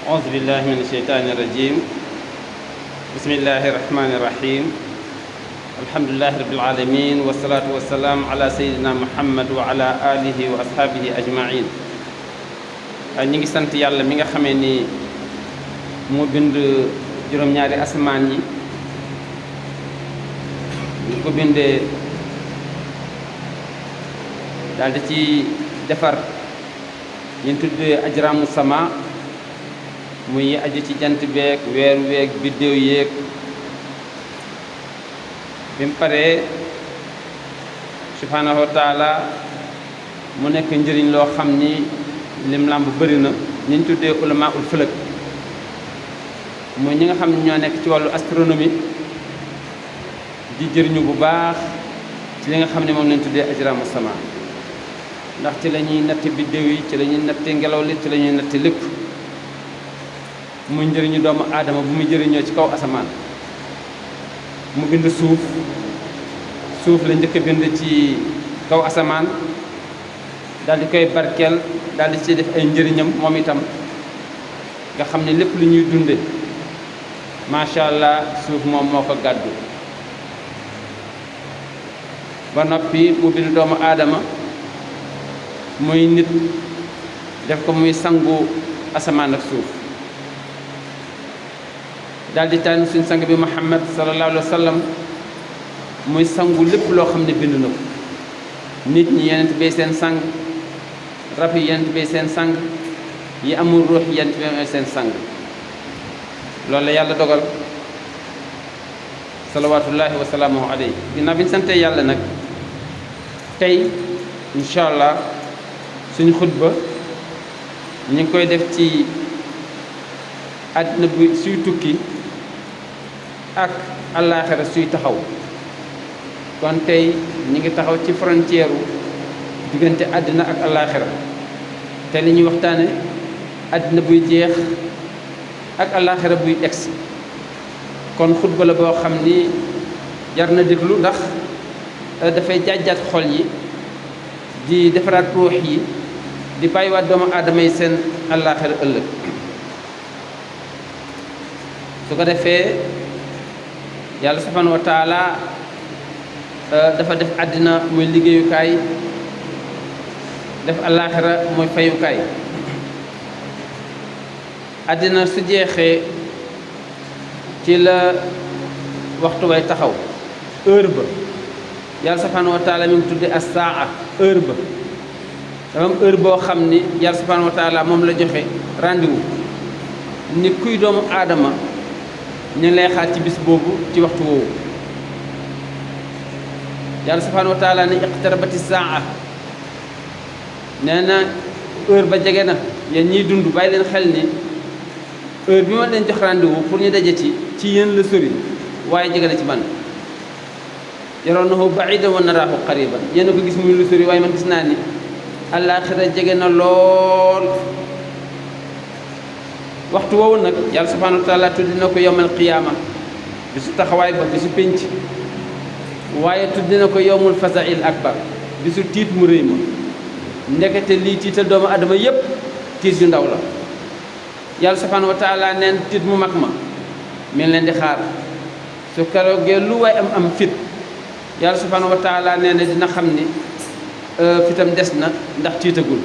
أعوذ بالله من الشيطان الرجيم بسم الله الرحمن الرحيم الحمد لله رب العالمين والصلاة والسلام على سيدنا محمد وعلى آله وأصحابه أجمعين ñi ngi sant yàlla mi nga xamee ni moo bind juróom-ñaari asamaan yi ñu ko bindee daal di ci defar ñu tuddee ajramu sama muy aju ci jant beeg weer weeg biddéew yéeg bi mu paree subhanahu wa taala mu nekk njëriñ loo xam ni lim lamb bëri na ñu tuddee ulama ul fëlëg mooy ñi nga xam ne ñoo nekk ci wàllu astronomie di jëriñu bu baax ci li nga xam ne moom lañ tuddee ajramu sama ndax ci la ñuy natt biddéew yi ci la ñuy natte ngelaw li ci la ñuy natte lépp muy njëriñu doomu aadama bu muy jëriñoo ci kaw asamaan mu bind suuf la njëkk a bind ci kaw asamaan daal di koy barkeel daal di ci def ay njëriñam moom itam nga xam ne lépp lu ñuy dunde macha allah suuf moom moo ko gàddu ba noppi mu bind doomu aadama muy nit def ko muy sangu asamaan ak suuf daal di tànn suñ sang bi Muhammad sallallahu alayhi wa sallam muy sangu lépp loo xam ne bind na ko nit ñi yenent bay seen sang rab yi yenent bay seen sang yi amul ruux yenent bay seen sang loolu la yàlla dogal salawatullahi wa salaamuhu alayhi ginnaaw bi ñu santee yàlla nag tey incha allah suñu xutba ñu ngi koy def ci àddina bu suy tukki ak àllaaxira suy taxaw kon tey ñu ngi taxaw ci frontière diggante àddina ak àllaaxira te li ñuy waxtaane àddina buy jeex ak àllaaxira buy egsi kon xutba la boo xam ni jar na déglu ndax dafay jàjjaat xol yi di defaraat ruux yi di bàyyiwaat doomu aadama yi seen àllaaxira ëllëg su ko defee yàlla subhanahu wa taala dafa def àddina muy liggéeyukaay def àllaaxira muy fayukaay àddina su jeexee ci la waxtu way taxaw heure ba yàlla subhanahu wa taala mi ngi tudde as-saa heure ba dafa am heure boo xam ni yàlla subhanahu wa taala moom la joxe rendez-vous ni kuy doomu aadama ñu ngi lay xaar ci bis boobu ci waxtu woowu yàlla subhanahu wa taala ni iqtarabati saa nee na heure ba jege na yéen ñiy dund bàyyi leen xel ni heure bi ma leen jox rendez-vous pour ñu daje ci yéen la sori waaye jege na ci man yarawnahu ba'idan wa naraahu qariban yéen a ko gis muy lu sori waaye man gis naa ni àllaaxira jege na lool waxtu woowu nag yàlla subhanahu wa taala tuddi na ko yowmal qiyaama bisu taxawaay ba bisu pénc waaye tuddi na ko yowmul fasail akbar bisu tiit mu rëy ma ndekete lii tiital doomu adama yépp tiit yu ndaw la yàlla subhanahu wa taala neen tiit mu mag ma mi ngi leen di xaar su keroogee lu waay am fit yàlla subhanahu wa taala nee na dina xam ni fitam des na ndax tiitagul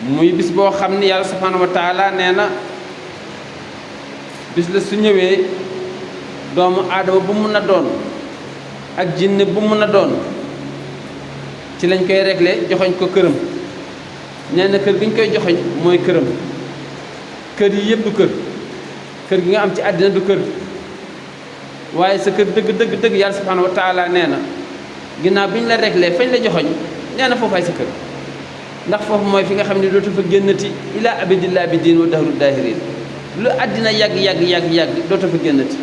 muy bis boo xam ni yàlla subhanahu wa taala nee na bis la su ñëwee doomu aadama bu mun a doon ak jinne bu mun a doon ci lañ koy réglé joxoñ ko këram nee na kër gi ñu koy joxoñ mooy këram kër yi yëpp du kër gi nga am ci àddina du kër waaye sa kër dëgg yàlla subhanahu wa taala nee na ginnaaw bi ñu la réglé fañ la joxoñ nee na foofaay sa kër ndax foofu mooy fi nga xam ne dootu fa génnati ila abidil abidin wa dahru dahirin lu àddina yàgg dootu fa génnati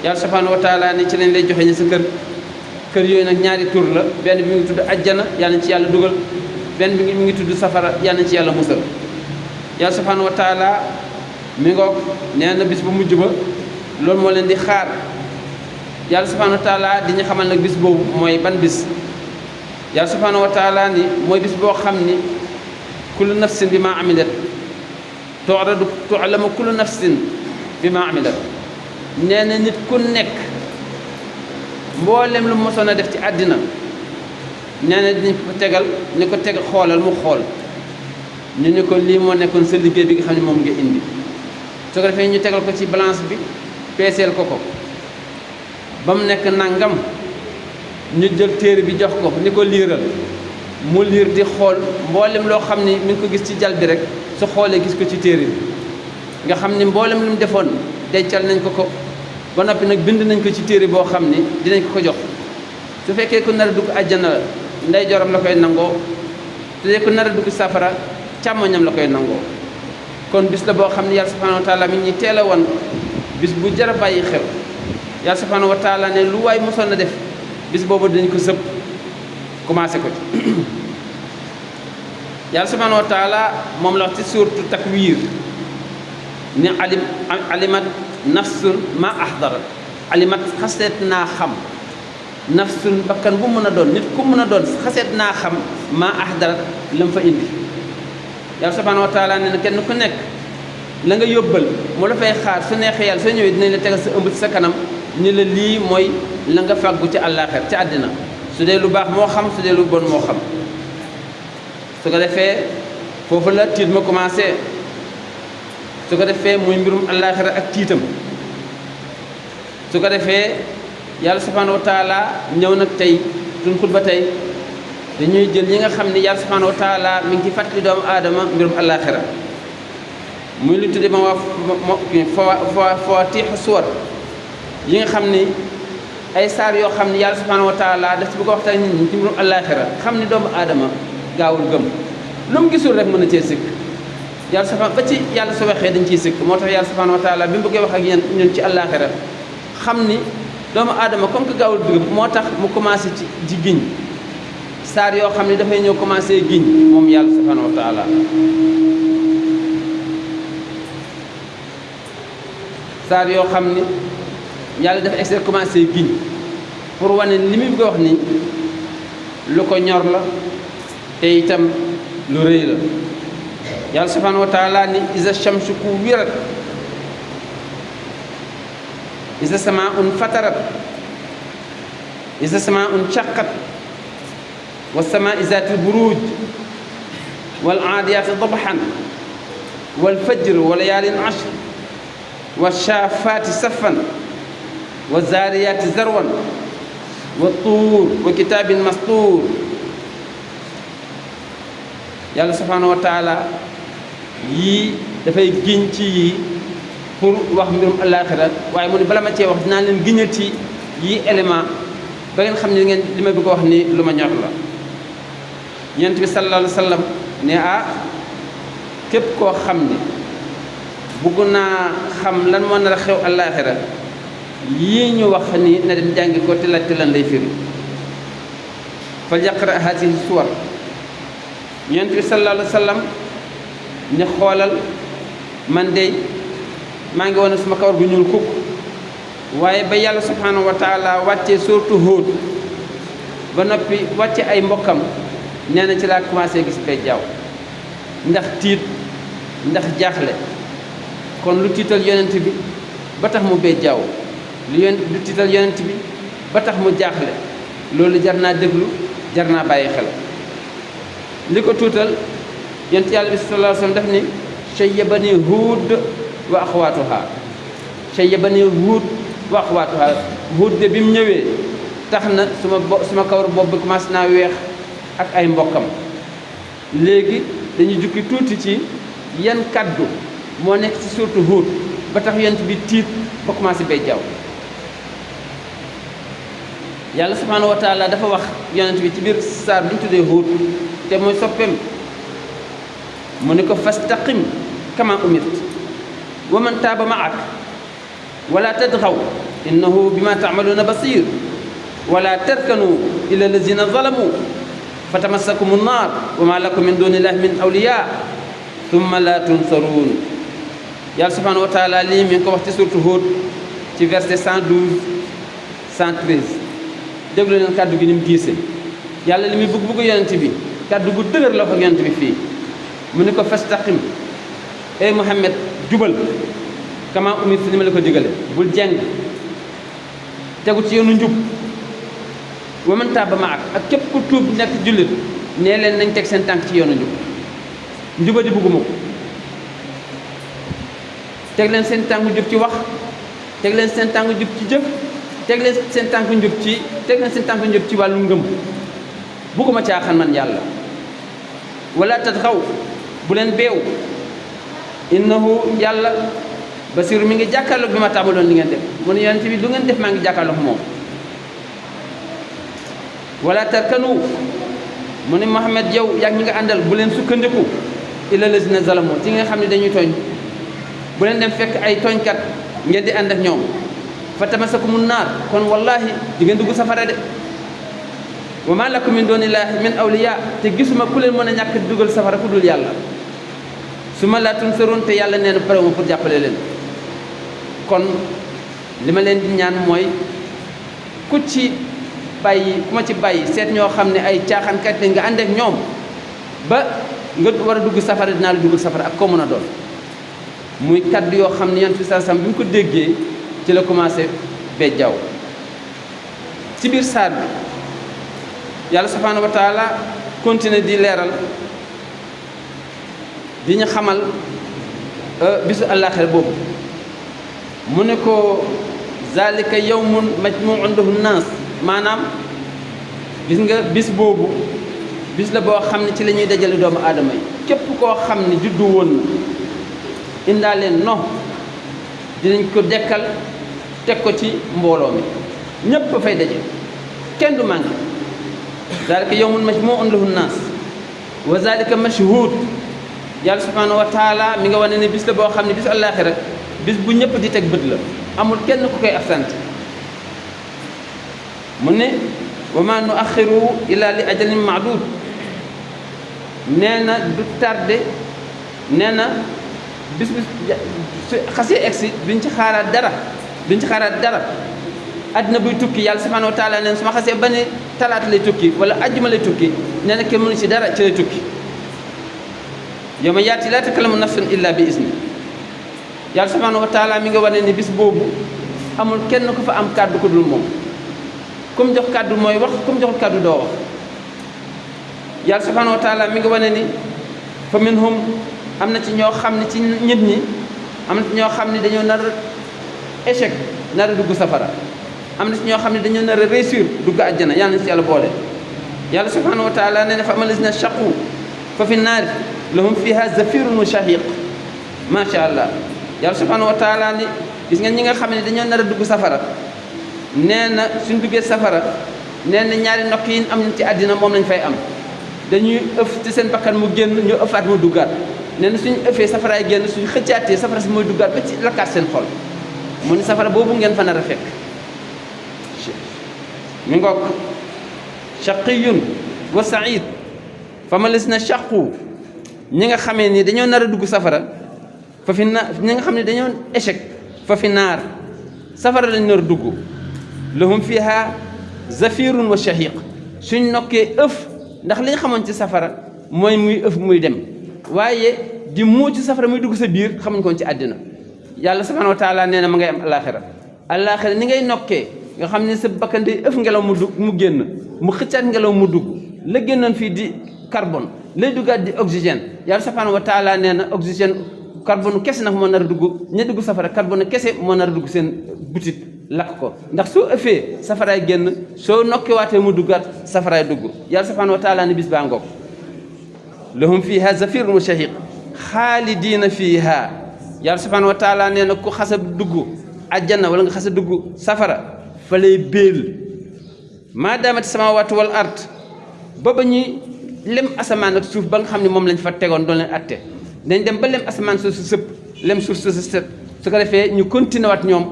yàlla subhanahu wa taala ni ci lañ lay joxe ñi sa kër yooyu nag ñaari tur la benn bi mi ngi tudd ajjana yàlla na ci yàlla dugal benn bi mi ngi tudd safara yàlla na ci yàlla musal yàlla subhanahu wa taala mi ngoog nee na bis bu mujj ba loolu moo leen di xaar yàlla subhanahu wa taala di ñu xamal nag bis boobu mooy ban bis yàlla subhanahu wa taala ni mooy bis boo xam ni kullu nafsin bi ma amilat tu'lamu kullu nafsin bima amilat nee na nit ku nekk mboolem lu mosoon a def ci àddina nee na dinañ ko tegal ni ko teg xoolal mu xool ñu ne ko lii moo nekkoon sa liggéey bi nga xam ne moom nga indi su ko defee ñu tegal ko ci balance bi peeseel ko ba mu nekk nangam ñu jël téere bi jox ko ni ko liiral mu liir di xool mboolem loo xam ni mi ngi ko gis ci jal bi rek su xoolee gis ko ci téere bi nga xam ni mboolem lu mu defoon dencal nañ ko ba noppi nag bind nañ ko ci téere boo xam ni dinañ ko jox su fekkee ku nar a dugg àjjana la ndeyjooram la koy nangoo su dee ku nar a dugg safara càmmoñam la koy nangoo kon bis la boo xam ne yàlla subhanahu wa taala mi ñuy teel a wan bis bu jar a bàyyi xel yàlla subhanahu wa taala ne lu waay mosoon na def bis boobu dañ ko sëpp commencé ko ci yàlla subhanahu wa taala moom la wax ci suuratu takwir ne alimat nafsun ma ahdarat alimat xaseet naa xam nafsun bakkan bu mën a doon nit ku mën a doon xaseet naa xam ma ahdarat la mu fa indi yàlla subhanahu wa taala ne na kenn ku nekk la nga yóbbal mu la fay xaar su neexee yàlla soo ñëwee dinañ la tegal sa ëmb ci sa kanam ni la lii mooy la nga fàggu ci àllaaxir ci àddina su dee lu baax moo xam su dee lu bon moo xam su ko defee foofu la tiit ma commencé su ko defee muy mbirum àllaaxira ak tiitam su ko defee yàlla subhanahu wa taala ñëw nag tey suñ xutba tey dañuy jël yi nga xam ni yàlla subhanahu wa taala mi ngi ci fàttali doomu aadama mbirum àllaaxira muy lu tudde ma waa fawaatiixu suwar yi nga xam ni ay saar yoo xam ni yàlla subhanahu wa taala daf ci bëgg a waxtaan nit ñi ci mbirum àllaaxira xam ni doomu aadama gaawul gëm lu mu gisul rek mën a cee sikk yàlla subhanahu ba ci yàlla su waxee dañ ciy sikk moo tax yàlla subhanahu wa taala bi mu bëggee wax ak yéen ñun ci àllaaxira xam ni doomu aadama comme que gaawul gëm moo tax mu commencé ci giñ saar yoo xam ni dafay ñëw commencé giñ moom yàlla subhanahu wa taala saar yoo xam ni yàlla dafa exer commencé giñ pour wane li muy bëgg a wax ni lu ko ñor la te itam lu rëy la yàlla subhanahu wa taala ni isa shamsu kuwirat isa samaun fatarat isa samaun shaqqat wa samai zati buruj wal aadiyati dabhan wal fajr wa layaalin ashr wa shaafaati safan wa zaariyaati zarwan wa tuur wa kitaabin mastuur yàlla subhanahu wa taala yii dafay giñ ci yii pour wax mbirum àllaaxira waaye mu ne bala ma cee wax dinaa leen giñal ci yii élément ba ngeen xam ne ngeen li ma bëgg a wax ni lu ma ñor la Yonent bi sallallahu alayhi wa sallam ne képp koo xam ne bugg naa xam lan moo nar a xew àllaaxira yii ñu wax ni na dem jàngi ko te laajte lan lay firi fal yaqra haatihi suwar Yonent bi sallallahu alayhi wa sallam ne xoolal man de maa ngi woon suma kawar gu ñuul kukk waaye ba yàlla subhanahu wa taala wàccee surtout Hóod ba noppi wàcce ay mbokkam nee na ci laa commencé gis bee jaaw ndax tiit ndax jaaxle kon lu tiital yonent bi ba tax mu bee jaaw lu tiital yonent bi ba tax mu jaaxle loolu jar naa déglu jar naa bàyyi xel li ko tuutal yonent yàlla bi sallallahu alayhi wa sallam daf ni shayyabani Huud wa axwaatuha shayyabani Huud wa axwaatuha Huud de bi mu ñëwee tax na suma kawar bopp bi commencé naa weex ak ay mbokkam léegi dañuy jukki tuuti ci yan kaddu moo nekk ci surtout Huud ba tax yonent bi tiit ba commencé bay jaww yàlla subhanahu wa taala dafa wax yonent bi ci biir saar bi ñu tuddee Huud te mooy soppeem mu ne ko fastaqim kama umirt wa man taaba maak wala tadxaw innahu bima taamaluuna basir wala tarkanu ila allazina zalamu fatamassakumu nnaar wa ma lakum min duni illahi min awliya thumma la tunsaruun yàlla subhanahu wa taala lii mi ngi ko wax ci surtout Huud ci verset 112 113 déglu leen kàddu gi ni mu giise yàlla li muy bëgg yonent bi kàddu gu dëgër la ko yonent bi fii mu ni ko fastaqim ey Muhammad jubal kama umir si ni ma la ko digale bul jeng tegu ci yoonu njub wa man taaba ma ak képp ku tuub nekk jullit nee leen nañ teg seen tànk ci yoonu njub njuba di bugguma ko teg leen seen tànk njub ci wax teg leen seen tànk njub ci jëf teg leen seen tànk njub ci wàllu ngëm bugguma caaxaan man yàlla wala tatxaw bu leen beew innahu yàlla basiru mi ngi jàkkaarloog bi ma taamaloon li ngeen def mu ne yonent bi lu ngeen def maa ngi jàkkaarloog moom wala tarkanu mu ne Muhammad yow yaa ñi nga àndal bu leen sukkandiku illa lazina zalamu ci nga xam ne dañuy tooñ bu leen dem fekk ay tooñkat ngeen di ànd ak ñoom fa tamasakumu naar kon wallahi di ngeen dugg safara de wa ma lakum min dunillahi min awliya te gisuma ku leen mën a ñàkk dugal safara ku dul yàlla su ma laa tunsaroon te yàlla nee na pare pour jàppale leen kon li ma leen di ñaan mooy ku ma ci bàyyi seet ñoo xam ne ay caaxaankat lañ nga ànd ak ñoom ba nga war a dugg safara dinaa la dugal safara ak koo mën a doon muy kaddu yoo xam ne yan fi sallam bi mu ko déggee ci la commencé bee jaww ci biir saar bi yàlla subhaanahu wa taala continuer di leeral di ñu xamal bisu àllaaxira boobu mu ne ko zalika yawmun majmuun lahu nnaas maanaam gis nga bis boobu bis la boo xam ne ci la ñuy dajale doomu aadama yi képp koo xam ne juddu woon na indaaleen no dinañ ko dekkal teg ko ci mbooloo mi ñépp fay daje kenn du manqué zalika yawmun majmuun lahu nnaas wa zalika mashhuud yàlla subhaanahu wa taala mi nga wane ne bis la boo xam ne bisu àllaaxira bis bu ñëpp di teg bët la amul kenn ku koy absent mu ne wa ma nu axiru illa li ajalin maadud nee na du tardé nee na bis su xasee egsi duñ ci xaaraat dara àddina buy tukki yàlla subhaanahu wa taala neen su ma xasee ba ne talaata lay tukki wala ajjuma lay tukki nee na kenn mënu ci dara ci lay tukki yawma yaati laa takallamu nafsun illa bi izni yàlla subhaanahu wa taala mi nga wane ni bis boobu amul kenn ku fa am kàddu ko dul moom comme jox kàddu mooy wax comme joxul kàddu doo wax yàlla subhaanahu wa taala mi nga wane ni fa minhum am na ci ñoo xam ne ci nit ñi am na ci ñoo xam ne dañoo nar a échec nar a dugg safara am na ci ñoo xam ne dañoo nar a réussir dugg àjjana yàlla na ci yàlla boole yàlla subhaanahu wa taala nee na fa ama lazina shaqu fa fi naari lahum fiha zafirun wa shahiq macha allah yàlla subhanahu wa taala ni gis ngeen ñi nga xam ne dañoo nar a dugg safara nee na suñ duggee safara nee na ñaari nokk yi am ci àddina moom lañ fay am dañuy ëf ci seen bakkan mu génn ñu ëffaat mu duggaat nee na suñu ëffee safaraay génn suñu xëccaatee safara si mooy duggaat ba ci lakkaat seen xol mu ni safara boobu ngeen fa nar a fekk mi ngoog shaqiyun wa said fa ma lis na shaqu ñi nga xamee ni dañoo nar a dugg safara fa fi na ñi nga xam ne dañoo échec fa fi naar safara lañ nar a dugg lahum fiha zafirun wa shahiq suñ nokkee ëf ndax li nga xamoon ci safara mooy muy ëf muy dem waaye di moo ci safara muy dugg sa biir xamuñ koon ci àddina yàlla subhanahu wa taala nee na ma ngay am alaxira ni ngay nokkee nga xam ne sa bakkan day ëf ngelaw mu dugg mu génn mu xëccaat ngelaw mu dugg la génnoon fii di carbone lay duggaat di oxygène yàlla subhanahu wa taala nee na oxygène carbone kese nag moo nar a dugg ña dugg safara carbone kese moo nar a dugg seen butit lakk ko ndax soo ëffee safaraay génn soo nokkiwaatee mu duggaat safaraay dugg yàlla subhanahu wa taala ne bis baa ngoog lahum fiha zafirun wa shahiq xaalidiina fiha yàlla subhanahu wa taala nee na ku xasa dugg ajjana wala nga xasa dugg safara fa lay béel maa daamati samaawaatu wal ard ba ñuy lem asamaan ak suuf ba nga xam ne moom lañ fa tegoon doon leen atte dañ dem ba lem asamaan suuf si sëpp lem suuf si sëpp su ko defee ñu continué waat ñoom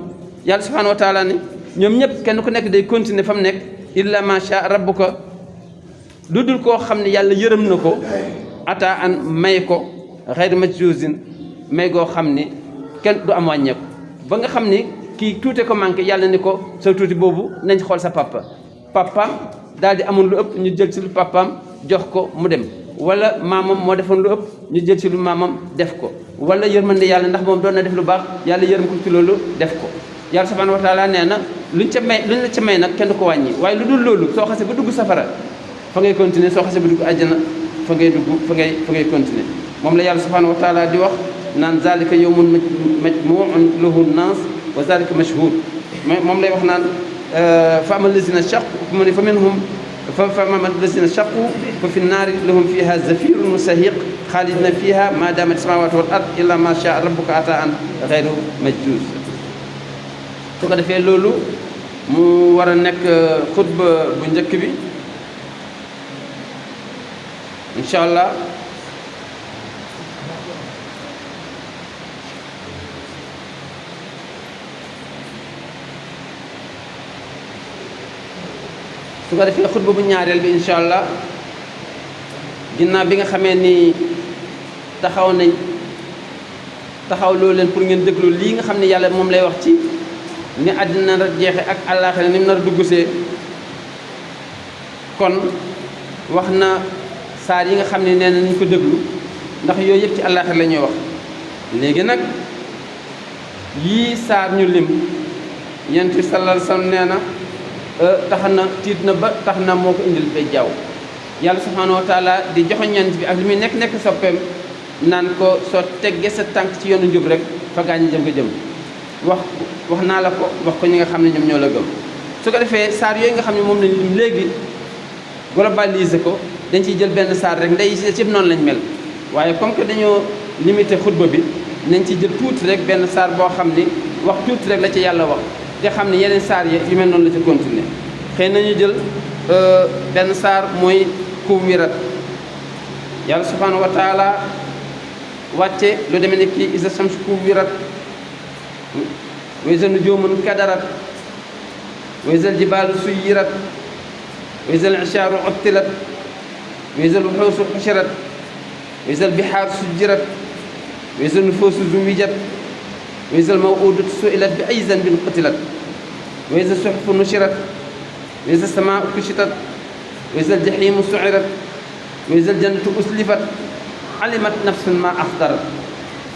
yàlla subhanahu wa taala ne ñoom ñëpp kenn ku nekk day continuer fa mu nekk illa ma sha rabbuka lu dul koo xam ne yàlla yërëm na ko ata an may ko xayri majjuzin may goo xam ni kenn du am wàññeeku ba nga xam ni kii tuute ko manqué yàlla ni ko sa tuuti boobu nañ xool sa papaam daal di amoon lu ëpp ñu jël ci lu papaam jox ko mu dem wala maamam moo defoon lu ëpp ñu jël ci lu maamam def ko wala yërmande yàlla ndax moom doon na def lu baax yàlla yërëm ko ci loolu def ko yàlla subhanahu wa taala nee na luñ la ca may nag kenn du ko wàññi waaye lu dul loolu soo xasee ba dugg safara fa ngay continuer soo xasee ba dugg àjjana fa ngay dugg fa ngay continuer moom la yàlla subhanahu wa taala di wax naan zalika yawmun majmuun lahu nnaas wa zalika mashhud moom lay wax naan fa ama lazina shaqu mu ne fa minhum fa ama lazina shaqu fa fi nnaari lahum fiha zafirun wa sahiq xaalidina fiha ma damat samawatu wal ard illa ma shaa rabbuka ataan xeyru majjuz su ko defee loolu mu war a nekk xutba bu njëkk bi incha allah su ko defee xutba bu ñaareel bi incha allah ginnaaw bi nga xamee ni taxaw loolu leen pour ngeen déglu lii nga xam ne yàlla moom lay wax ci ni àddina nar a jeexe ak àllaaxira ni mu nar a duggusee kon wax na saar yi nga xam ne nee na nañ ko déglu ndax yooyu yëpp ci àllaaxira la ñuy wax léegi nag yii saar ñu lim yonent bi sallallahu alayhi wa sallam nee na tax na tiit na ba tax na moo ko indil bay jaww yàlla subhanahu wa taala di joxoñ yonent bi ak li muy nekk soppeem naan ko soo teggee sa tànk ci yoonu njub rek fa gaañ jëm nga jëm wax naa la ko wax ko ñi nga xam ne ñoom ñoo la gëm su ko defee saar yooyu nga xam ne moom lañ lim léegi globaliser ko dañ ciy jël benn saar rek ndey ci noonu lañ mel waaye comme que dañoo limité xutba bi nañ ci jël tuuti rek benn saar boo xam ni wax tuuti rek la ci yàlla wax te xam ne yeneen saar yi yu mel noonu la ci continuer xëy nañu jël benn saar mooy kuwirat yàlla subhanahu wa taala wàcce lu demee ne kii isa shams kuwirat wa iza nujumun kadarat wa iza aljibalu suyirat wa iza al-isharu uttilat wa iza al-wuhusu hushirat wa iza al-biharu sujjirat wa iza an-nufusu zuwijat wa iza al-maw'udatu su'ilat bi ayyi dhanbin qutilat wa iza as-suhufu nushirat wa iza as-samaa'u kushitat wa iza al-jahimu su'irat wa iza al-jannatu uslifat alimat nafsun ma ahdarat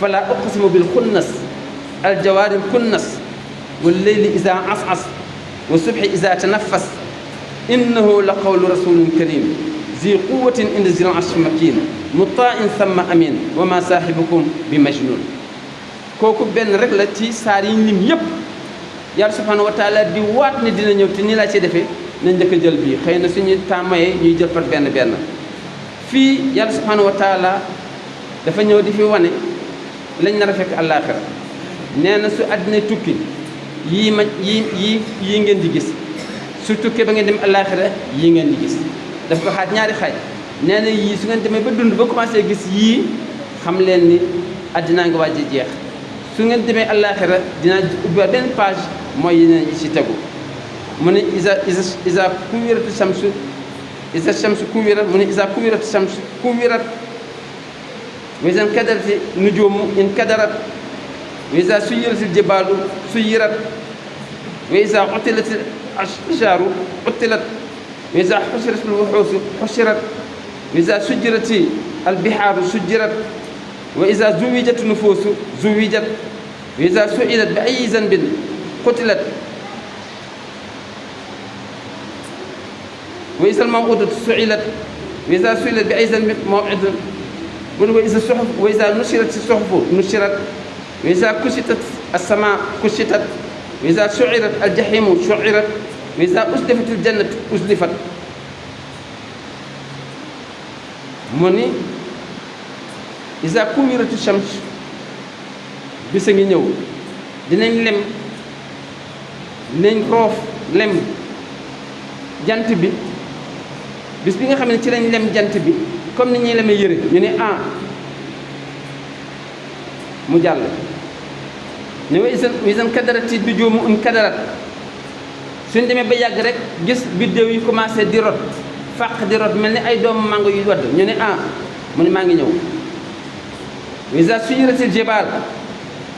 fala uqsimu bil khunnas الجوار الكنس والليل إذا عصعص والصبح إذا تنفس إنه لقول رسول كريم ذي قوة عند ذي العرش مكين مطاع ثم أمين وما صاحبكم بمجنون kooku benn rek la ci saar yi lim yëpp yàlla subhanahu wa taala di waat ne dina ñëw te nii laa ci defee nañ njëkk a jël bii xëy na suñu temps mayee ñuy jël par benn fii yàlla subhanahu wa taala dafa ñëw di fi wane lañ nar a fekk àllaaxira nee na su àddina tukki yii ngeen di gis su tukkee ba ngeen dem àllaaxira yii ngeen di gis daf ko xaaj ñaari xaaj nee na yii su ngeen demee ba dund ba commencé gis yii xam leen ni àddinaa nga waaj a jeex su ngeen demee àllaaxira dinaa ubbi benn page mooy yeneen yi ci tegu mu ne isa kuwiratu shamsu isa shamsu kuwirat mu ne isa kuwiratu shamsu kuwirat wa isa kadarati nujumu in kadarat wa iza suyyiratil jibaalu suyyirat wa iza utilatil ashjaaru utilat wa iza hushiratil wuhuusu hushirat wa iza sujjiratil bihaaru sujjirat wa iza zuwijatin nufuusu zuwijat wa iza su'ilat bi ayyi dhanbin qutilat wa iza al-maw'uudatu su'ilat wa iza su'ilat bi ayyi dhanbin maw'uudatun wa iza nushiratis suhufu nushirat wa iza kushitat as-samaa kushitat wa iza su'irat al-jahimu su'irat wa iza uslifat al-jannatu uslifat mu ni iza kuwiratu shams bisa ngi ñëw dinañ roof lem jant bi bis bi nga xam ne ci lañ lem jant bi comme ni ñuy lemee yëre ñu ne mu jàll ne wa isan kadarati nujuumu kadarat suñ demee ba yàgg rek gis biddéew yi commencé di rot fàq di rot mel ni ay doomu mango yu wadd ñu ne mu ne maa ngi ñëw wa iza suyyiratil jibaal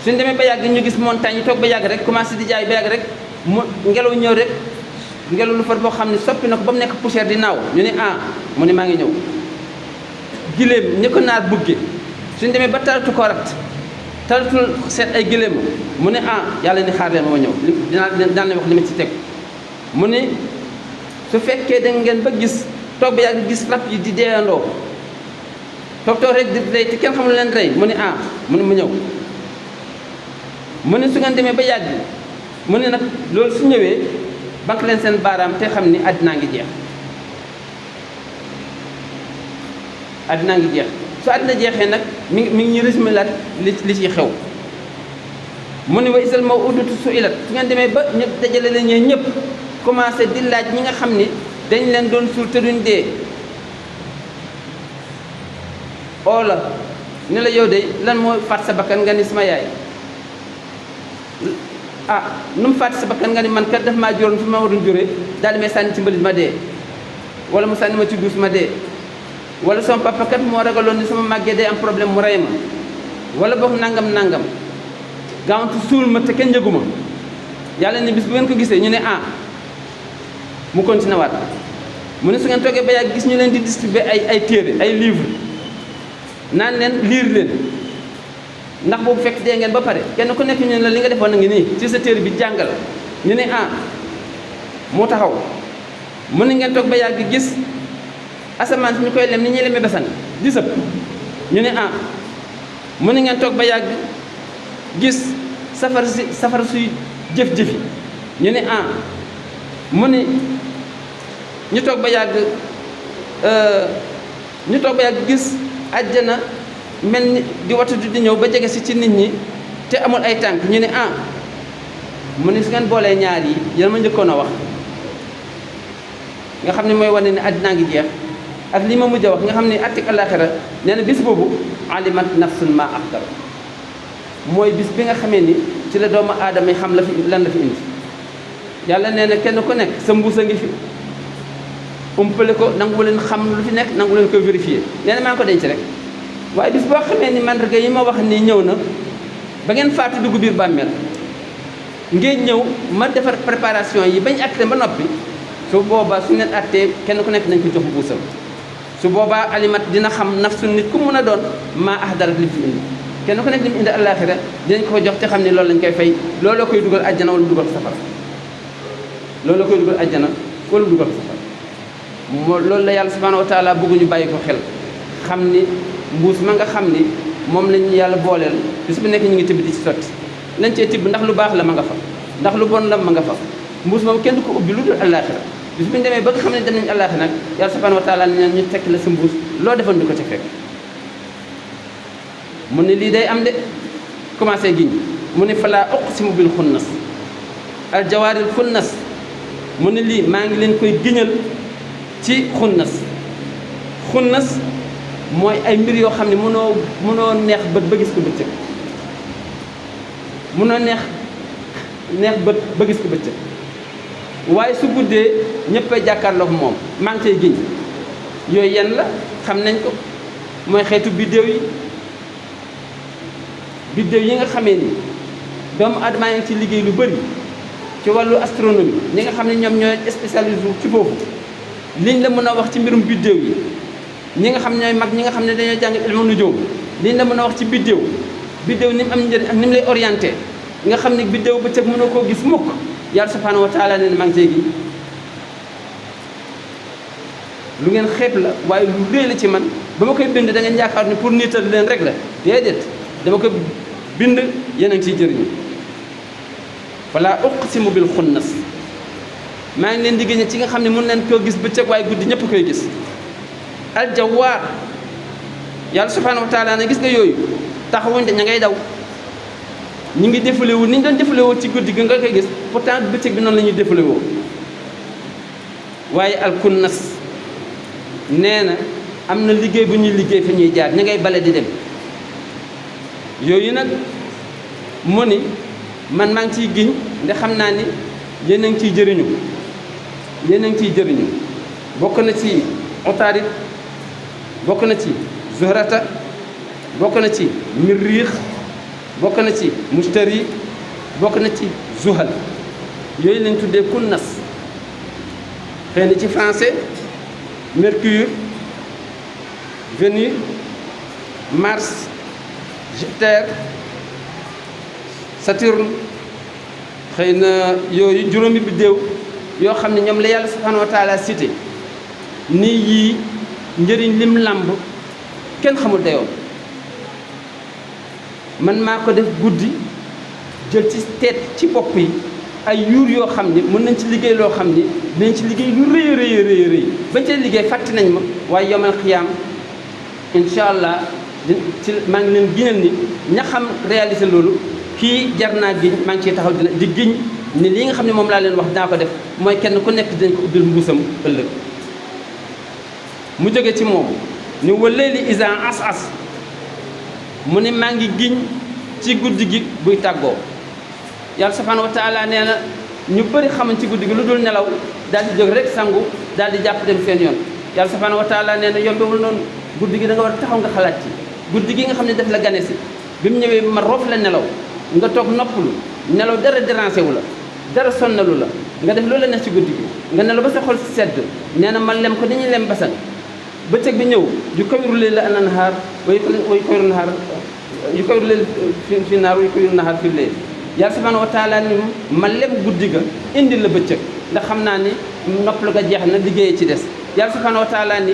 suñ demee ba yàgg ñu gis montagne yi toog ba yàgg rek commencé di jaay ba yàgg rek mu ngelaw ñëw rek ngelaw lu far boo xam ne soppi na ko ba mu nekk poussière di naaw ñu ne ah mu ne maa ngi ñëw giléem ñi ko naar bugge suñ demee ba talatu ko rat talatul seet ay giléem mu ne ah yàlla ni xaar leen ma ñëw dinaa leen wax li ma ci teg mu ne su fekkee da ngeen ba gis toog ba yàgg gis rab yi di deeyandoo toog rek di rey te kenn xamul leen rey mu ne ah mu ne mu ñëw mu ne su ngeen demee ba yàgg mu ne nag loolu su ñëwee bank leen seen baaraam te xam ni àddinaa ngi jeex àddinaa ngi jeex su àddina jeexee nag mi ngi ñu résumé laat li ciy xew mu ne wa isal maw'udatu su'ilat su ngeen demee ba ñu dajale leen ñee ñëpp commencé di laaj ñi nga xam ni dañ leen doon suul te duñ dee oola ne la yow de lan moo faat sa bakkan nga ni sama yaay ah nu mu faat sa bakkan nga ni man kat daf maa juróon fi ma waroon juree daal di may sànni ci mbalit ma dee wala mu sànni ma ci duus ma dee wala sama papa kat moo ragaloon ni sama màggee day am problème mu rey ma wala boog nangam gaawantu suul ma te kenn njëgu ma yàlla ne bis bu ngeen ko gisee ñu ne ah mu continué waat mu ne su ngeen toogee ba yàgg gis ñu leen di distribuer ay téere ay livre naan leen lire leen ndax boobu fekk dee ngeen ba pare kenn ku nekk ñu ne la li nga defoon na ngi nii ci sa téere bi jàngal ñu ne ah mu taxaw mu ne ngeen toog ba yàgg gis asamaan si ñu koy lem ni ñuy lemee basan di sëpp ñu ne ah mu ne ngeen toog ba yàgg gis safara suy jëf-jëfi ñu ne ah mu ne ñu toog ba yàgg gis àjjana mel ni di watu di ñëw ba jege si ci nit ñi te amul ay tànk ñu ne ah mu ne su ngeen boolee ñaar yi yéen ma njëkkoon a wax nga xam ne mooy wane ne àddinaa ngi jeex ak li ma mujj a wax nga xam ne attik àllaaxira nee na bis boobu alimat nafsun ma axtar mooy bis bi nga xamee ni ci la doomu aadama yi xam la fi lan la fi indi yàlla nee na kenn ku nekk sa mbuus a ngi fi umpale ko nangu leen xam lu fi nekk nangu leen ko vérifier nee na maa ngi ko denc rek waaye bis boo xamee ni mandarga yi ma wax nii ñëw na ba ngeen faatu dugg biir bàmmeel ngeen ñëw ma defar préparation yi bañ acté ba noppi su boobaa su ngeen attee kenn ku nekk nañ ko jox mbuusam su boobaa alimat dina xam nafsu nit ku mun a doon maa ahdarat li fi indi kenn ku nekk li mu indi àllaaxira dinañ ko jox te xam ne loolu lañ koy fay looloo koy dugal àjjana wala dugal safara looloo koy dugal àjjana wala dugal safara moo loolu la yàlla subhaanahu wa taala bëgg ñu bàyyi ko xel xam ni mbuus ma nga xam ni moom lañu yàlla booleel bis bu nekk ñu ngi tibb di ci sotti lañ cee tibb ndax lu baax la ma nga fa ndax lu bon la ma nga fa mbuus moom kenn du ko ubbi lu dul àllaaxira bis bu ñu demee ba nga xam ne dem nañu àllaaxira nag yàlla subhaanahu wa taala ne ñu tekk la sa mbuus loo defoon di ko ci fekk mu ne lii day am de commencé giñ mu ne falaa uqsimu bil xunnas al jawaaril xunnas mu ne lii maa ngi leen koy giñal ci xunnas mooy ay mbir yoo xam ne mënoo neex bët ba gis ko bëccëg mënoo neex bët ba gis ko bëccëg waaye su guddee ñëpp a jàkkaarloog moom maa ngi cay giñ yooyu yenn la xam nañ ko mooy xeetu biddéew yi nga xamee ni doomu aadama ngi ci liggéey lu bëri ci wàllu astronomie ñi nga xam ne ñoom ñooy spécialisé ci foofu liñ la mën a wax ci mbirum biddéew yi ñi nga xam ñooy mag ñi nga xam ne dañoo jàng ilmu nujum liñ la mën a wax ci biddéew ni mu am njëriñ ak ni mu lay orienté nga xam ne biddéew ba cëg mënoo koo gis mukk yàlla subhanahu wa taala ne maa ngi cay gi lu ngeen xeeb la waaye lu réy la ci man ba ma koy bind da ngeen yaakaar ne pour niital leen rek la déedéet dama ko bind yéen a ngi ciy jëriñu wala uqsimu bil xunnas maa ngi leen di génne ci nga xam ne mën nañ koo gis bëccëg waaye guddi ñëpp koy gis aljawaar yàlla subhanahu wa taala ne gis nga yooyu taxawuñ de ña ngay daw ñu ngi défulé wu ni ñu doon défulé woo ci guddi gi nga koy gis pourtant bëccëg bi noonu la ñuy défulé woo waaye alkunnas nee na am na liggéey bu ñuy liggéey fi ñuy jaar ña ngay bale di dem yooyu nag mu ni man maa ngi ciy giñ nde xam naa ni yéen a ngi ciy jëriñu bokk na ci otaarit bokk na ci zuhrata bokk na ci mirriix bokk na ci mustari bokk na ci zuhal yooyu lañ tuddee kunnas xëy na ci français Mercure, Vénus, Mars, Jupiter, Saturne, xëy na yooyu juróomi biddéew yoo xam ne ñoom la yàlla subhanahu wa taala cité nii yii njëriñ lim làmb kenn xamul dayoo. man maa ko def guddi jël ci teet ci bopp yi ay yuur yoo xam ne mën nañ ci liggéey loo xam ni dinañ ci liggéey lu rëy bañ cee liggéey fàtte nañ ma waaye yomal xiyaam incha allah ci maa ngi leen giñal ni ña xam réaliser loolu kii jar naa giñ maa ngi ciy taxaw di giñ ni lii nga xam ne moom laa leen wax dinaa ko def mooy kenn ku nekk dinañ ko ubbil mbuusam ëllëg. mu jóge ci moom ni walayli iza as mu ne maa ngi giñ ci guddi gi buy tàggoo. yàlla subhanahu wa taala nee na ñu bëri xamuñ ci guddi gi lu dul nelaw daal di jóg rek sangu daal di jàpp dem seen yoon. yàlla subhanahu wa taala nee na yombewul noonu guddi gi da nga war a taxaw nga xalaat ci guddi gi nga xam ne daf la gane si bi mu ñëwee ma roof la nelaw nga toog noppalu nelaw dara dérangé wu la dara sonnalu la nga def loolu la neex ci guddi gi nga nelaw ba sa xol sedd nee na ma lem ko dañuy lem basan bëccëg bi ñëw yu kawiru layla ala nahaar way kawiru nahaar yu kawiru layla fi naar way kawiru nahaar fi layl. yàlla subhanahu wa taala ni ma lem guddi ga indi la bëccëg ndax xam naa ni noppalu ga jeex na liggéeyee ci des. yàlla subhanahu wa taala ni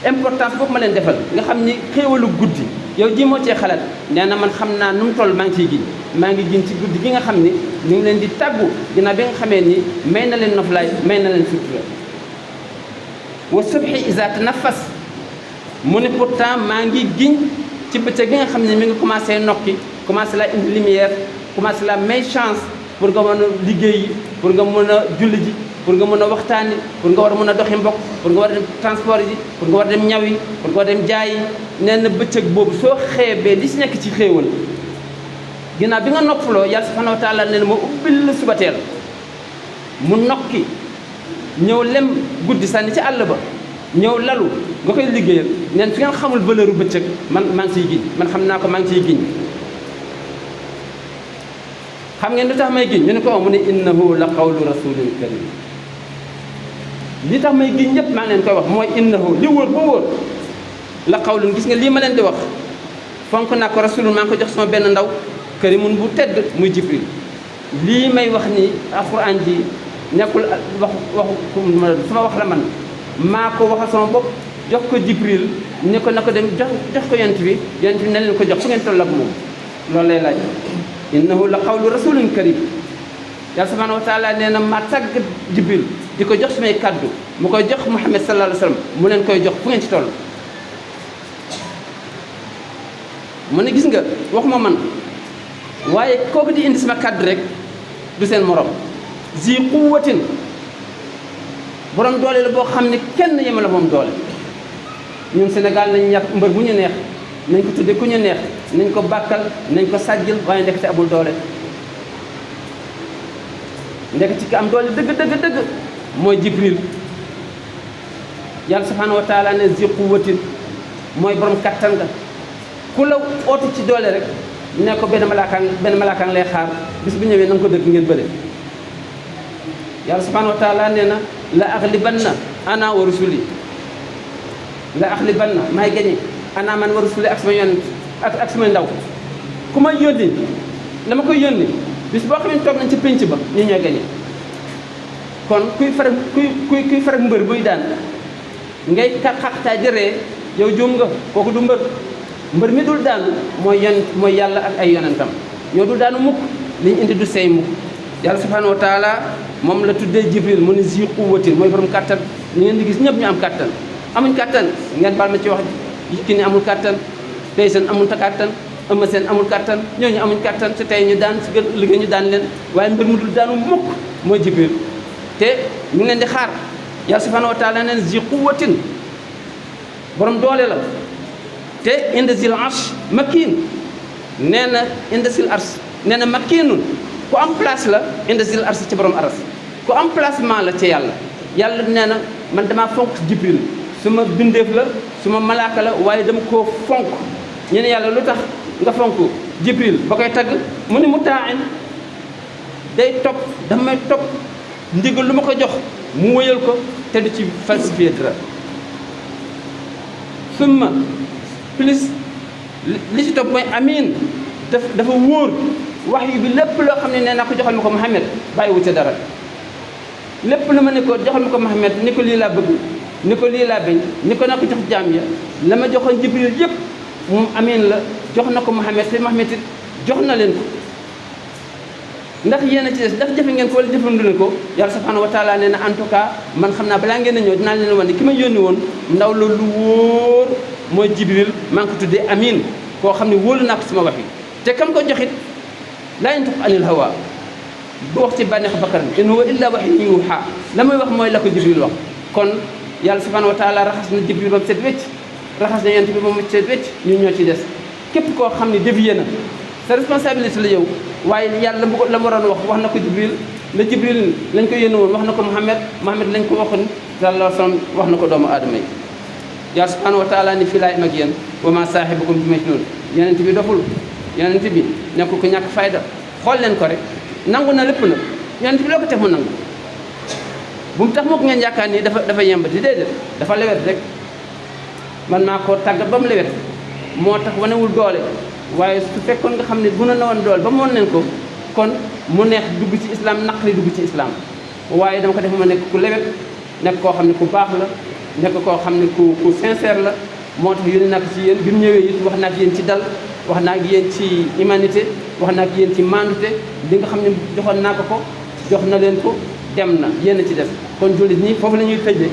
importance boobu ma leen defal nga xam ni xéewalu guddi yow ji moo cee xalaat nee na man xam naa nu mu toll maa ngi ciy giñ maa ngi giñ ci guddi gi nga xam ni ñu ngi leen di tàggu ginnaaw bi nga xamee ni may na leen noflaay may na leen sutura. wa subhi iza tanaffas mu ne pourtant maa ngi giñ ci bëccëg gi nga xam ne mi ngi commencé nokki commencé la indi lumière commencé la may chance pour nga mën a liggéeyi pour nga mën a julli ji pour nga mën a waxtaani pour nga war a mën a doxi mbokk pour nga war a dem transport yi pour nga war a dem ñaw yi pour nga war a dem jaay yi. nee na bëccëg boobu soo xeebee li si nekk ci xéewal ginnaaw bi nga noppaloo yàlla subhanahu wa taala nee na ma ubbil la suba teel mu nokki ñëw lem guddi sànni ci àll ba ñëw lalu nga koy liggéeyal neen su ngeen xamul valeur u bëccëg man maa ngi ciy giñ man xam naa ko maa ngi ciy giñ. xam ngeen lu tax may giñ ñu ne ko mu ne innahu la qawlu rasulin karim li tax may giñ ñëpp maa ngi leen koy wax mooy innahu li wóor ba wóor la qawlun gis nga lii ma leen di wax fonk naa ko rasulun maa ngi ko jox sama benn ndaw karimun bu tedd muy jibril lii may wax ni alquran ji nekkul waxu sama wax la man maa ko waxal sama bopp jox ko jibril ne ko na ko dem jox ko yonent bi ne leen ko jox fu ngeen toll ak moom loolu lay laaj. innahu la qawlu rasulin karim yàlla subhanahu wa taala nee na ma tàgg jibril di ko jox sumay kàddu mu koy jox muhammad sallallahu alayhi wa sallam mu leen koy jox fu ngeen ci toll. mu ne gis nga waxuma man waaye kooku di indi sama kàddu rek du seen morom zi quwwatin borom doole la boo xam ne kenn yema la moom doole. ñun Sénégal nañ ñàkk mbër bu ñu neex nañ ko tudde ku ñu neex nañ ko bàkkal nañ ko sàjjil waaye ndekete amul doole. ndekete ci ki am doole dëgg mooy jibril yàlla subhanahu wa taala ne zi quwwatin mooy borom kattan nga ku la ootu ci doole rek ne ko benn malaakaan lay xaar bis bu ñëwee na nga ko dëgg ngeen bëre. yàlla subhanahu wa taala nee na la aghlibanna ana wa rusuli la aghlibanna maay gañe ana man wa rusuli ak sama yonent ak sama ndaw ku may yónni la ma koy yónni bis boo xam ne toog nañ ci pénc ba ñi ñooy gañe. kon kuy farak mbër buy daan ngay xaqtaay di ree yow juum nga kooku du mbër mi dul daanu mooy yàlla ak ay yonentam ñoo dul daanu mukk liñ indi du sey mukk. yàlla subhanahu wa taala moom la tuddee jibril mu ne zi quwwatin mooy borom kattan ñu ngeen di gis ñëpp ñu am kattan amuñ kattan ngeen baal ma ci wax ki ni amul kattan Tyson amul kattan Eumeu Sène amul kattan ñooñu amuñ kattan te tey ñu daan si gën liggéey ñu daan leen waaye mbir mu dul daanu mukk mooy jibril te ñu ngi leen di xaar. yàlla subhanahu wa taala neen zi quwwatin borom doole la te inda zil arsh makin nee na inda zil arsh nee na makinun ku am place la inda zil arsh ci borom aras ku am placement la ci yàlla nee na man damaa fonk jibril su ma bindeef la su ma malaaka la waaye dama koo fonk. ñu ne yàlla lu tax nga fonk jibril ba koy tagg mu ni mu taa day topp damay topp ndigal lu ma ko jox mu wëyal ko te du ci falsifié dara summa plus li ci topp mooy amin dafa wóor wax yu bi lépp loo xam ne nee naa ko joxal ma ko Muhammad bàyyiwu ca dara lépp lu ma ne ko joxal ma ko Muhammad ni ko lii laa bëgg ni ko lii laa bañ ni ko na ko jox jaam ya la ma joxoon Jibril yëpp moom amin la jox na ko Muhammad te Muhammad it jox na leen ko ndax yéen a ci des ndax jëfe ngeen ko wala jëfandu leen ko yàlla subhanahu wa taala nee na en tout cas man xam naa balaa ngeen a ñëw dinaa leen wan ne ki ma yónni woon ndaw la lu wóor mooy Jibril maa ngi ko tuddee amin koo xam ne wóolu naa ko sama wax yi te kam ko joxit laa yantiqu anil hawa bu wax ci bànneex bakkaram in huwa illa wahyun yuuhaa la muy wax mooy la ko Jibril wax kon yàlla subhanahu wa taala raxas na Jibril ba mu set wecc raxas na yent bi ba mu set wecc ñun ñoo ci des képp koo xam ne dévié na sa responsabilité la yow waaye yàlla la mu waroon wax na ko Jibril la Jibril lañ ko yónni woon wax na ko Muhammad lañ ko waxoon sallallahu alayhi wa sallam wax na ko doomu aadama yi yàlla subhanahu wa taala ni fii laay mag yéen wa ma saahibukum bi majnun yonent bi doful yonent bi nekkul ko ñàkk fayda xool leen ko rek nangu na lépp nag yonent bi loo ko teg mu nangu bu mu tax moo ko ngeen yaakaar nii dafa yemb di déedéet dafa lewet rek man maa ko tàggat ba mu lewet moo tax wanewul doole waaye su fekkoon nga xam ne bu na woon doole ba mu won leen ko kon mu neex dugg ci islam naqari dugg ci islam waaye dama ko def ma nekk ku lewet nekk koo xam ne ku baax la nekk koo xam ne ku sincère la moo tax yónni naa ko ci yéen bi mu ñëwee it wax naa ak yéen ci dal wax naa ak yéen ci humanité wax naa ak yéen ci mandute li nga xam ne joxoon naa ko jox na leen ko dem na yéen a ci des kon jullit ñi foofu la ñuy tëjee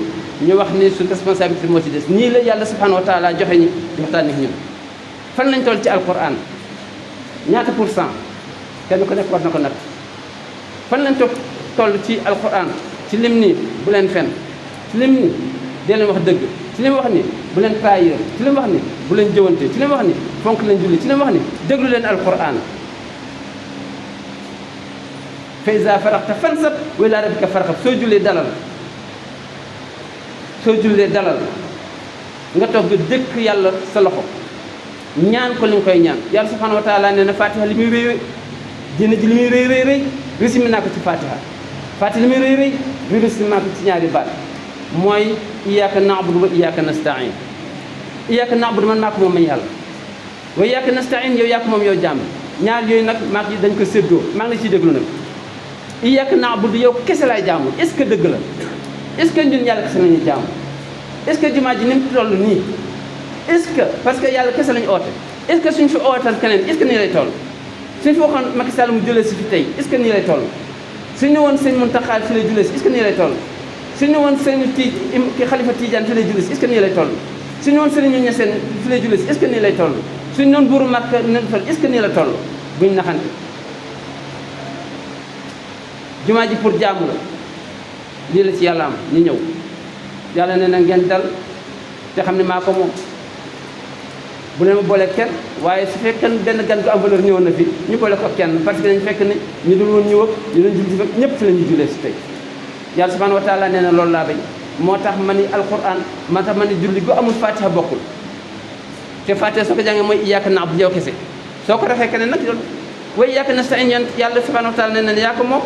ñu wax ni suñu responsabilité moo ci des nii la yàlla subhanahu wa taala joxe ñi di waxtaan ak ñun fan lañ toll ci alquran ñaata pour cent kenn ko nekk war na ko natt fan lañ toll ci alquran ci lim ni bu leen fen ci lim ni dee leen wax dëgg ci lim wax ni bu leen trahir ci lim wax ni bu leen jëwante ci lim wax ni fonk leen julli ci lim wax ni déglu leen alquran fa iza faragta fansab wa ila rabbika farghab soo jullee dalal nga toog dëkk yàlla sa loxo ñaan ko li nga koy ñaan yàlla subhanahu wa taala nee na fatiha li muy rëy dina ji li muy rëy résumé naa ko ci fatiha li muy rëy résumé naa ko ci ñaari baat mooy iyyaka na'budu wa iyyaka nasta'in iyyaka na'budu man maa ko moom man yàlla wa iyyaka nasta'in yow yaa ko moom yow jàmm ñaar yooyu nag maa ngi dañ ko séddoo maa ngi la ciy déglu nag iyyaka na'budu yow kese laay jaamu est-ce que dëgg la est-ce que ñun yàlla kese lañu jaamu est-ce que jumaa ji ni mu toll nii est-ce que parce que yàlla kese lañu oote est-ce que suñ fi ootal keneen est-ce que nii lay toll suñ fi waxoon Macky Sall mu jëlee si fi tey est-ce que nii lay toll suñu woon sëñ Mountakha fi lay jëlee si est-ce que nii lay toll suñu woon sëñ ki xalifa Tidiane fi lay jëlee si est-ce que nii lay toll suñu woon sëñ ñu ñeseen fi lay jëlee si est-ce que nii lay toll suñu woon buuru Makka est-ce que nii la toll buñ naxante jumaa ji pour jaamu la lii la ci yàlla am ñu ñëw yàlla nee na ngeen dal te xam ne maa ko moom bu leen ma boole kenn waaye su fekkee benn gan gu am valeur ñëwoon na fi ñu boole ko kenn parce que dañu fekk ne ñu dul woon ñëw ak ñu doon julli si fekk ñëpp fi la ñuy jullee si tey yàlla subhanahu wa taala nee na loolu laa bañ moo tax ma ni alquran moo tax ma ni julli gu amul fatiha bokkul te fatiha soo ko jàngee mooy iyyaka na'budu yow kese soo ko defee keneen nag loolu wa iyyaka nasta'in yàlla subhanahu wa taala nee na yaa ko moom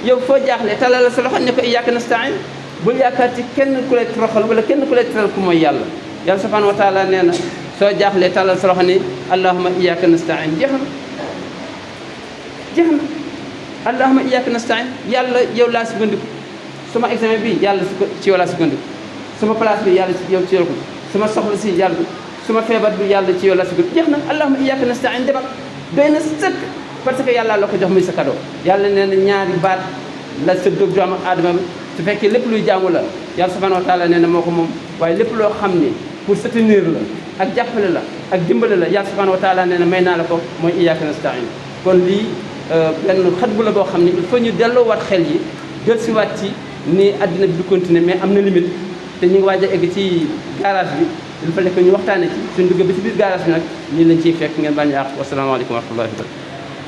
yow foo jaaxle talal sa loxo ne ko iyyaka nasta'in bul yaakaar ci kenn ku lay toroxal wala kenn ku lay teral ku mooy yàlla yàlla subhanahu wa taala nee na soo jaaxlee talal sa loxo ni allahumma iyyaka nasta'in jeex na allahumma iyyaka nasta'in yàlla yow laa sukkandiku suma examen bi yàlla ci yow laa sukkandiku suma place bi yàlla ci yow ci yow ko suma soxla si yàlla suma feebar bi yàlla ci yow laa sukkandiku jeex na allahumma iyyaka nasta'in demal doy na sëkk parce que yàlla la ko jox muy sa cadeau yàlla nee na ñaari baat la sëddoog doomu aadama bi su fekkee lépp luy jaamu la yàlla subhanahu wa taala nee na moo ko moom waaye lépp loo xam ni pour soutenir la ak jàppale la ak dimbale la yàlla subhanahu wa taala nee na may naa la ko mooy iyyaka nasta'in kon lii benn xat bu la boo xam ne il faut ñu delloowaat xel yi jël si waat ci ni àddina bi du continuer mais am na limite te ñu ngi waaj a egg ci garage bi il fallait que ñu waxtaane ci suñ dugg bi ci biir garage bi nag nii lañ ciy fekk ngeen bañ a àq wasalaamaaleykum wa rahmatullahi wa barakatuh